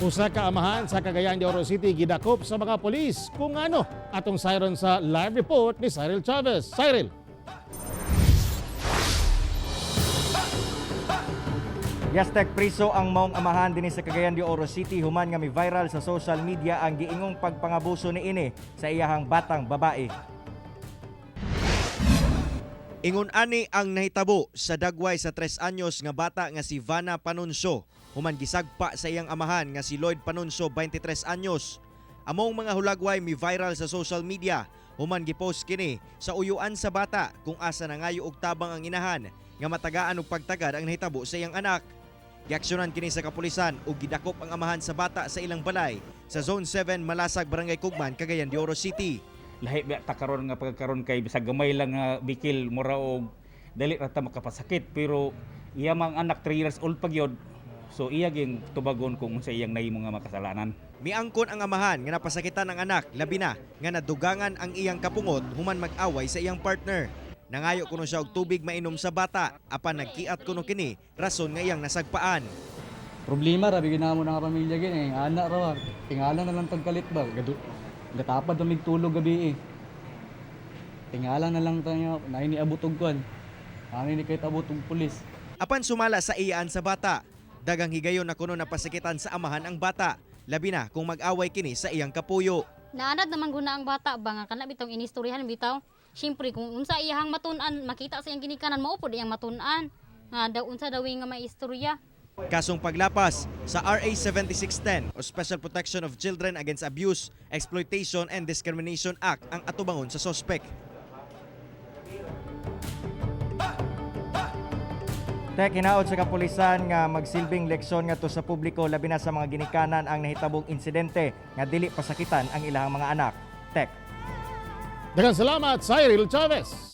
Usa ka amahan sa Cagayan de Oro City gidakop sa mga polis. Kung ano atong sayron sa live report ni Cyril Chavez. Cyril. Yastek, priso ang maong amahan dinhi sa Cagayan de Oro City human nga mi viral sa social media ang giingong pagpangabuso niini sa iyahang batang babae. Ingon ani ang nahitabo sa dagway sa 3 anyos nga bata nga si Vanna Panunso human gisagpa sa iyang amahan nga si Lloyd Panunso, 23 anyos. Among mga hulagway mi viral sa social media human gipost kini sa uyuan sa bata kung asa nangayo og tabang ang inahan nga matagaan og pagtagad ang nahitabo sa iyang anak. Giaksyonan kini sa kapulisan ug gidakop ang amahan sa bata sa ilang balay sa Zone 7, Malasag, Barangay Kugman, Cagayan de Oro City. Lahi ba ta karon nga pagkaron kay bisag gamay lang nga bikil, mura og dali ra ta makapasakit, pero iya mang anak 3 years old pa gyud, so iya ging tubagon kung unsa iyang nahimo nga makasalanan. Miangkon ang amahan nga napasakitan ang anak, labi na nga nadugangan ang iyang kapungot human mag-away sa iyang partner. Nangayo kuno siya og tubig mainom sa bata apan nagkiat kuno kini, rason nga iyang nasagpaan. Problema ra bigyan namo nga pamilya gini, anak ra tingala na lang tagkalit ba. Gadu gatapad na tulog gabi eh. Tingala na lang tayo, naay ni abot og kwan. Ani ni kahit abot og pulis. Apan sumala sa iyaan sa bata, dagang higayon na kuno napasakitan sa amahan ang bata, labi na kung mag-away kini sa iyang kapuyo. Naanad naman guna ang bata ba nga kana bitong inistoryahan bitaw. Siyempre kung unsa iyahang matun-an, makita sa iyang ginikanan, mao pud iyang matun-an. Nga daw unsa daw nga may istorya. Kasong paglapas sa RA 7610 o Special Protection of Children Against Abuse, Exploitation and Discrimination Act ang atubangon sa sospek. Tek, hinaot sa kapulisan nga magsilbing leksyon ngadto sa publiko, labi na sa mga ginikanan, ang nahitabong insidente nga dili pasakitan ang ilahang mga anak. Tek. Daghang salamat, Cyril Chavez.